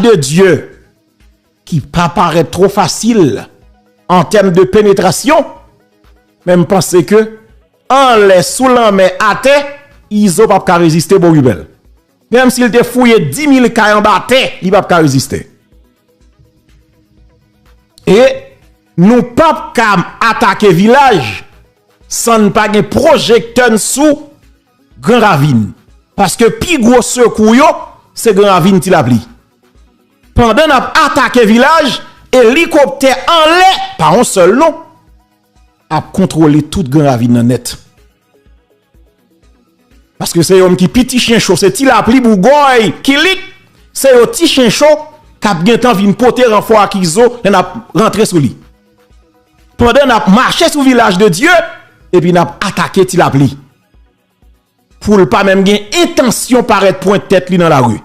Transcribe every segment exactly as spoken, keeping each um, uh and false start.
de Dye ki pa parèt twò fasil an tèm de penetrasyon, men m panse ke anlè, sou lanmè, atè, Izo p ap ka reziste Boribèl. Menm si l te fouye dimil kay anba tè, li p ap ka reziste. E nou p ap ka atake vilaj san n pa gen pwojektè n sou Gran Ravin. Paske pi gwo sekou yo, se Gran Ravin, Ti Lapli. Pandan n ap atake vilaj, elikoptè anlè, pa yon sèl non, ap kontwole tout Gran Ravin nan nèt. Paske se yo menm ki pi ti chen cho, se Ti Lapli, Bougòy, Kilik, se yo ti chen cho k ap gentan vin pote ranfò ak Izo lè n ap rantre sou li. Pandan n ap mache sou Vilaj de Dye, epi n ap atake Ti Lapli. Pou l pa menm gen entansyon parèt pwent tèt li nan lari.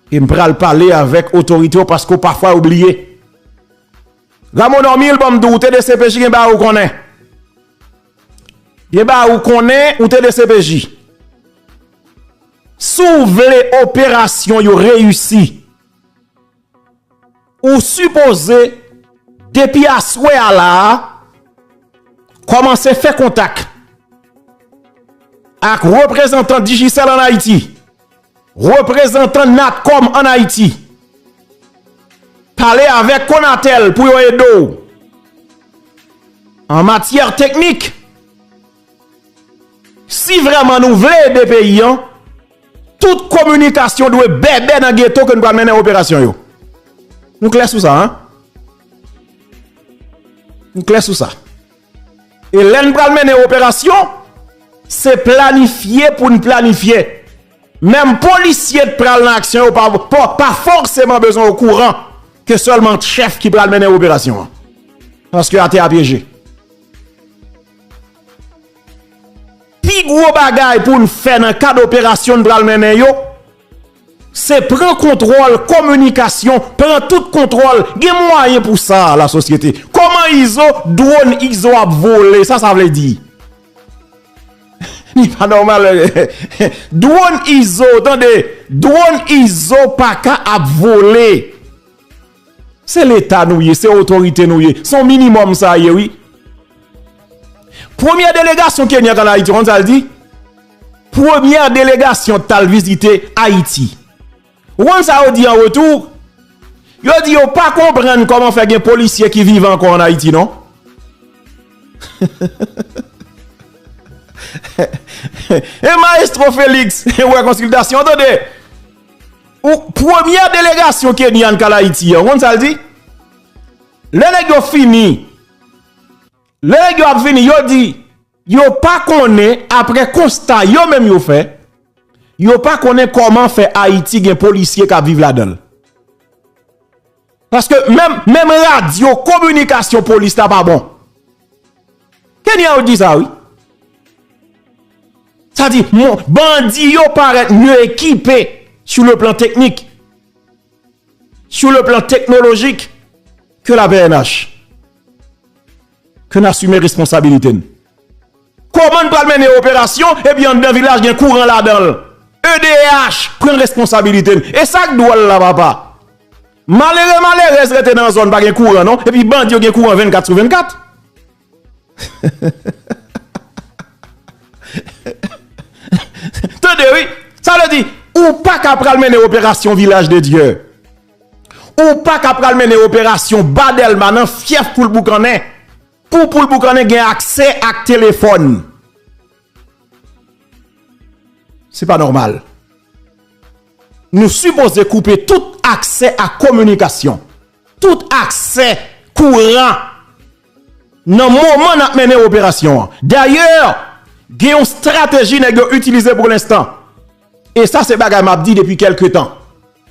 E m pral pale avèk otorite yo paske pafwa yo bliye. Rameau Normil, ban m di w, ou te D C P J, gen bagay ou konnen. Gen bagay ou konnen, ou te D C P J. Si w vle operasyon yo reyisi, ou sipoze, depi aswè a la a, kòmanse fè kontak ak reprezantan Digicel ann Ayiti, reprezantan Natcom ann Ayiti, pale avèk Conatel pou yo ede w an matyè teknik. Si vrèman nou vle ede peyi an, tout kominikasyon dwe bèbè nan geto ke nou pral mennen operasyon yo. Nou klè sou sa, en? Nou klè sou sa. E lè n pral mennen operasyon, se planifye pou n planifye. Menm polisye t pral nan aksyon yo pa, pa, pa fòseman bezwen okouran ke sèlman chèf ki pral mennen operasyon an. Paske atè a pyeje. Pi gwo bagay pou n fè nan kad operasyon n pral mennen yo, se pran kontwòl kominikasyon, pran tout kontwòl. Gen mwayen pou sa, lasosyete. Kòman Izo, dwòn Izo ap vole? Sa sa vle di? Li pa nòmal. Dwòn Izo, tande, dwòn Izo pa ka ap vole. Se Leta nou ye, se otorite nou ye. Se yon minimòm sa ye, wi. Premyè delegasyon Kenya k al Ayiti, w konn sa l di? Premyè delegasyon t al vizite Ayiti. Ou konn sa yo di an retou? Yo di yo pa konprann kòman fè gen polisye ki vivan ankò ann Ayiti, non. E Maestro Felix, wè konsiltasyon, tande. Ou, premyè delegasyon Kenyan k al Ayiti an, ou konn sa l di? Lè nèg yo fini, lè nèg yo ap vini, yo di, yo pa konnen, apre konsta yo menm yo fè, yo pa konnen kòman fè Ayiti gen polisye k ap viv ladan l. Paske menm, menm radyo, kominikasyon polis la pa bon. Kenyan yo di sa, wi. Sa di, mon, bandi yo parèt mye ekipe sou le plan teknik, sou le plan teknolojik ke la P N H. Ke n asime responsabilite n. Kòman n pral mennen operasyon, epi anndan vilaj gen kouran ladan l? E D H pran responsabilite n. E sa k dwòl la, papa. Malere, malerèz rete nan zòn pa gen kouran, non. Epi bandi yo gen kouran vennkat sou vennkat. Tande, wi. Sa vle di, ou pa ka pral mennen operasyon Vilaj de Dye. Ou pa ka pral mennen operasyon Ba Dèlma nan fyèf Poulboukannen. Pou Poulboukannen gen aksè ak telefòn. Se pa nòmal. Nou sipoze koupe tout aksè ak kominikasyon, tout aksè kouran nan moman n ap mennen operasyon an. Dayè, gen yon estrateji nèg yo itilize pou lenstan. E sa se bagay m ap di depi kèlke tan.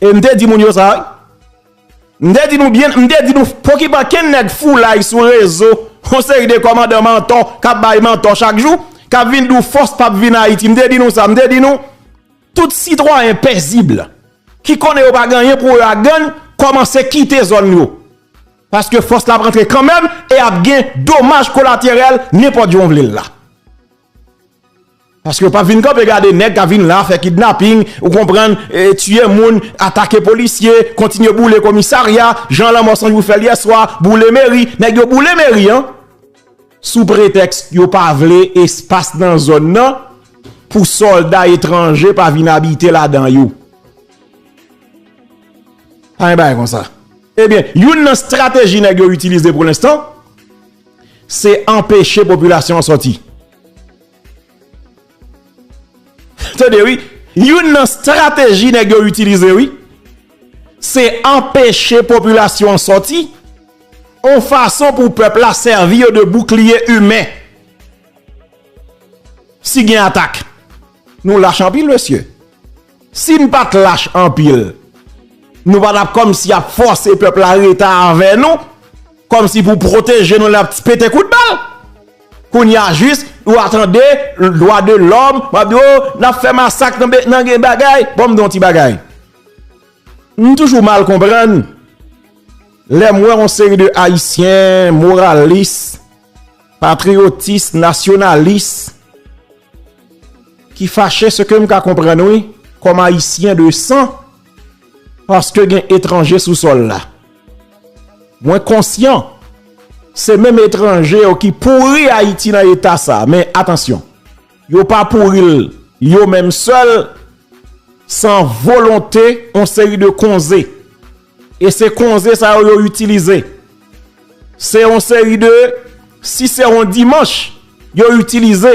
E m te di moun yo sa, wi. M te di nou byen, m te di nou, pokipan kenn nèg foulay sou rezo, yon seri de kòmandan mantò k ap bay mantò chak jou, k ap vin di w fòs p ap vin Ayiti. M te di nou sa, m te di nou, tout sitwayen pezib ki konnen yo pa gen anyen pou yo ak gang, kòmanse kite zòn yo. Paske fòs la ap rantre kanmenm e ap gen domaj kolaterèl nenpòt jan w vle l la. Paske yo p ap vin kanpe gade nèg k ap vin la, fè kidnaping, ou konprann, e, tiye moun, atake polisye, kontinye boule komisarya, jan Lanmò Sanjou fè l yè swa, boule meri, nèg yo boule meri an, sou pretèks yo pa vle espas nan zòn nan pou sòlda etranje pa vin abite ladan yo. Pa gen bagay konsa. Ebyen, youn nan estrateji nèg yo itilize pou lenstan, se anpeche popilasyon an sòti. Tande wi, youn nan estrateji nèg yo itilize wi, se anpeche popilasyon an sòti, yon fason pou pèp la sèvi yo de boukliye imen. Si gen atak, nou lach anpil, mesye. Si n pa t lach anpil, nou pa t ap kòmsi ap fòse pèp la rete avè nou, kòmsi pou pwoteje nou lè ap pete kout bal. Kounye a jis, ou a tande, dwa de lòm, m ap di, o, n ap fè masak nan be-, nan gen bagay. Bon, m di yon ti bagay. M toujou mal konprann lè m wè yon seri de Ayisyen moralis, patriyotis, nasyonalis, ki fache, se ke m ka konprann, wi, kòm Ayisyen de san, paske gen etranje sou sòl la. Mwen konsyan, se menm etranje yo ki pouri Ayiti nan eta sa. Men atansyon, yo pa pouri l yo menm sèl, san volonte yon seri de konze. E se konze sa yo yo itilize. Se yon seri de, si se yon dimanch, yo itilize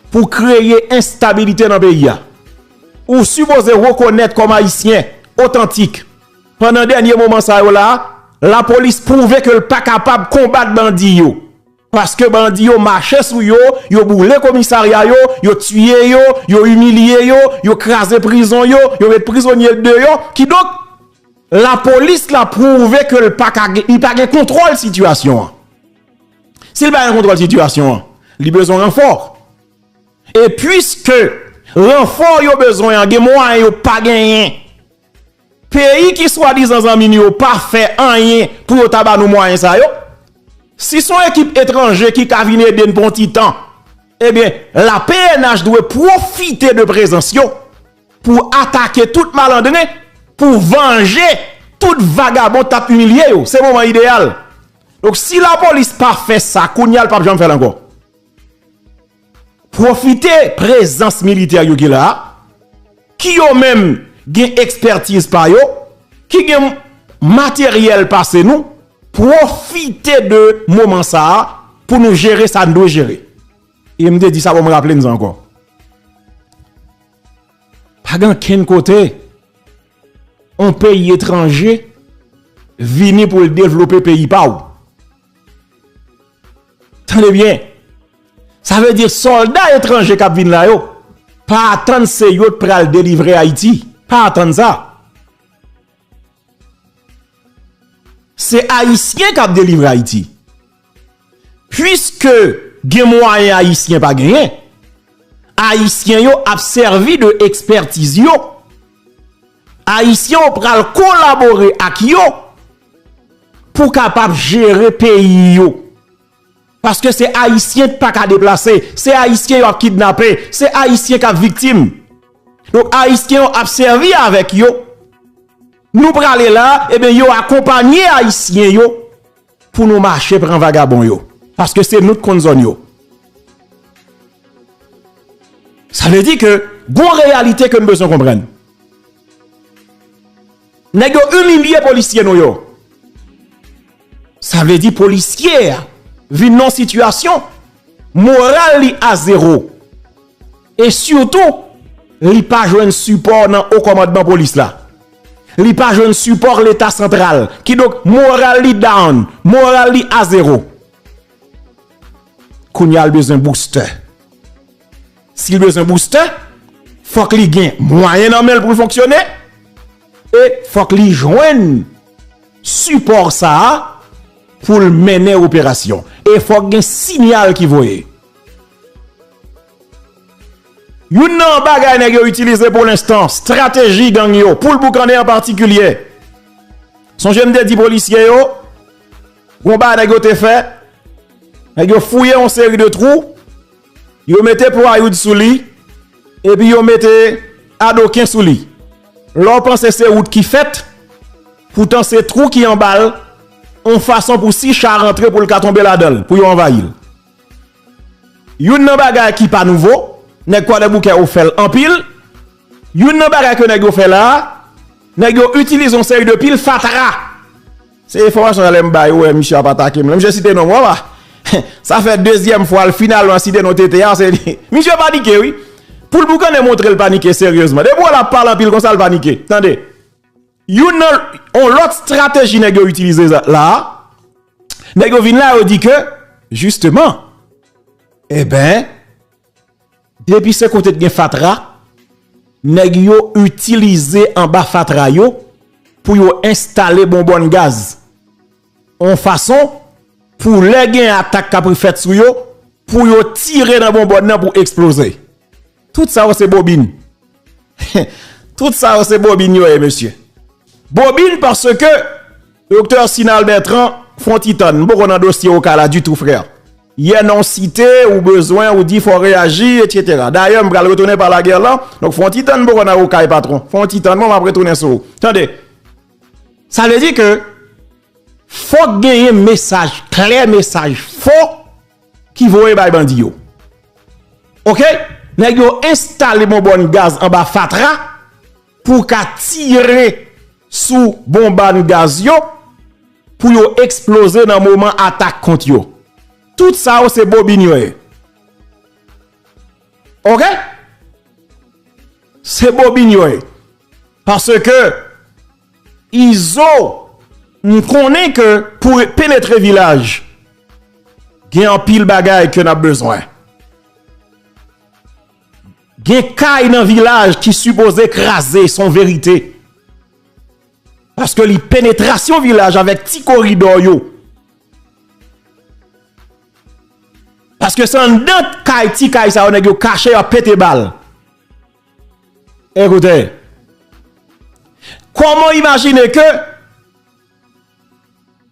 pou kreye enstabilite nan peyi a. Ou sipoze rekonèt kòm Ayisyen otantik, pandan dènye moman sa yo la, lapolis pwouve ke l pa kapab konbat bandi yo. Paske bandi yo mache sou yo, yo boule komisarya yo, yo tiye yo, yo imilye yo, yo kraze prizon yo, yo met prizonye deyò. Kidonk, lapolis la pwouve ke l pa ka gen, li pa gen kontwòl sitiyasyon an. Si l pa gen kontwòl sitiyasyon an, li bezwen ranfò. E piske ranfò yo bezwen an, gen mwayen yo pa genyen, peyi ki swadizan zanmi nou yo pa fè anyen pou yo ta ba nou mwayen sa yo. Si se yon ekip etranje ki ka vin ede n pou yon ti tan, ebyen, la P N H dwe pwofite de prezans yo pou atake tout malandren, pou vanje tout vagabon t ap imilye yo. Se moman ideyal. Donk, si lapolis pa fè sa, kounye a l p ap janm fè l ankò. Pwofite prezans militè yo ki la a, ki yo menm gen ekspètiz pa yo, ki gen materyèl pase nou, pwofite de moman sa a pou nou jere sa n dwe jere. E m te di sa, bon, m raple n sa ankò. Pa gen okenn kote yon peyi etranje vini pou l devlope peyi pa w. Tande byen. Sa vle di sòlda etranje k ap vin la yo, pa atann se yo k pral delivre Ayiti. Pa atann sa. Se Ayisyen k ap delivre Ayiti. Piske gen mwayen Ayisyen pa genyen, Ayisyen yo ap sèvi de ekspètiz yo. Ayisyen yo pral kolabore ak yo pou kapab jere peyi yo. Paske se Ayisyen k pa ka deplase, se Ayisyen yo ap kidnape, se Ayisyen k ap viktim. Donk, Ayisyen yo ap sèvi avèk yo. Nou prale la, ebyen, yo akonpanye Ayisyen yo pou nou mache pran vagabon yo. Paske se nou k konn zòn yo. Sa vle di ke gon reyalite ke n bezwen konprann. Nèg yo imilye polisye nou yo. Sa vle di polisye a vin nan sitiyasyon moral li a zewo. E sitou, li pa jwenn sipò nan wo kòmandman polis la. Li pa jwenn sipò Leta santral. Kidonk, moral li down, moral li a zewo. Kounye a l bezwen boustè. Si l bezwen boustè, fòk li gen mwayen nan men l pou l fonksyone, e fòk li jwenn sipò sa a pou l mennen operasyon. E fòk gen siyal ki voye. Youn nan bagay nèg yo itilize pou lenstan, estrateji gang yo, pou l boukannen an patikilye. Sonje m te di polisye yo, gon bagay nèg yo te fè, nèg yo fouye yon seri de twou, yo mete plwayoud sou li, Epi yo mete adoken sou li. Lè w panse se wout ki fèt, poutan se twou ki anba l, yon fason pou si cha rantre pou l ka tonbe ladan l, pou yo anvayi l. Youn nan bagay ki pa nouvo, nèg Kwadèboukè yo fè l anpil. Youn nan bagay ke nèg yo fè la a, nèg yo itilize yon seri de pil fatra. Se enfòmasyon sa lè m bay ou, wè, misye ap atake m. Lè misye site non mwen, wa. Sa fè dezyèm fwa l finalman site non T T a, se li. Misye panike, wi. Pou l boukannen montre l panike seryezman. Depi w wè l ap pale anpil konsa, l panike. Tande. Youn nan, yon lòt estrateji nèg yo itilize la a, nèg yo vin la, yo di ke, jisteman, eben, depi se kote t gen fatra, nèg yo itilize anba fatra yo pou yo enstale bonbòn gaz. Yon fason pou lè gen atak k ap fèt sou yo, pou yo tire nan bonbòn nan pou eksploze. Tout sa yo se bobin. Tout sa yo se bobin yo ye, mesye. Bobin paske Doktè Sinal Bertrand, fè yon ti tann, m poko nan dosye Okay la ditou, frè. Yè non w site, ou bezwen, ou di fò w reyaji, etsetera. Dayè, m pral retounen pa lagè lan, donk fè yon ti tann, m poko nan Okay, patwon. Fè yon ti tann, bon, m ap retounen sou ou. Tande, sa vle di ke fòk genyen mesaj klè, mesaj fò ki voye bay bandi yo. Oke? Nèg yo enstale bonbòn gaz anba fatra pou ka tire sou bonbòn gaz yo pou yo eksploze nan moman atak kont yo. Tout sa yo se bobin yo ye. Oke? Se bobin yo ye. Paske Izo, m konnen ke pou penetre vilaj, gen anpil bagay ke n ap bezwen. Gen kay nan vilaj ki sipoze kraze, se yon verite. Paske li penetrasyon vilaj avèk ti koridò yo. Paske se anndan kay, ti kay sa yo, nèg yo kache, y ap pete bal. Ekoute, kòman w imajine ke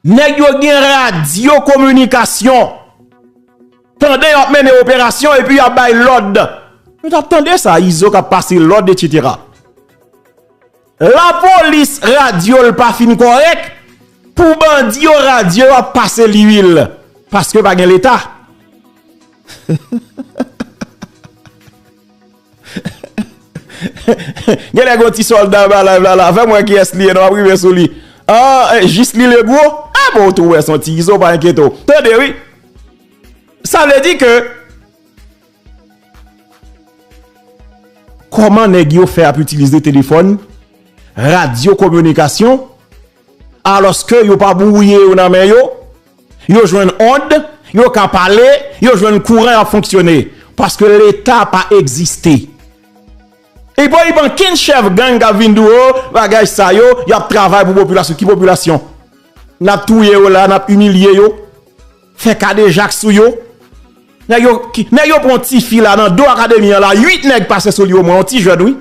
nèg yo gen radyo kominikasyon pandan y ap mennen operasyon epi y ap bay lòd? Nou t ap tande sa, Izo k ap pase lòd, etsetera. Lapolis, radyo l pa fin kòrèk, pou bandi yo, radyo yo ap pase lwil, paske pa gen Leta. Genlè gon ti sòlda anba live la, la. Fè m wè kiyès li ye, non, m ap rive sou li. Ah, eh, jis li Legwo? Ah, bon, ou tou wè, se yon ti Izo, pa enkyete w. Tande, wi. Sa vle di ke kòman nèg yo fè ap itilize telefòn, radyo kominikasyon, alòske yo pa bwouye yo nan men yo, yo jwenn ond, yo ka pale, yo jwenn kouran, y ap fonksyone. Paske Leta pa egziste. E pa gen okenn chèf gang k ap vin di w, "O, bagay sa yo, y ap travay pou popilasyon." Ki popilasyon? N ap touye yo la, n ap imilye yo, fè kadejak sou yo. Nèg yo, ki, nèg yo pran ti fi la nan do akademi an la, uit nèg pase sou li omwen, yon ti jèn, wi.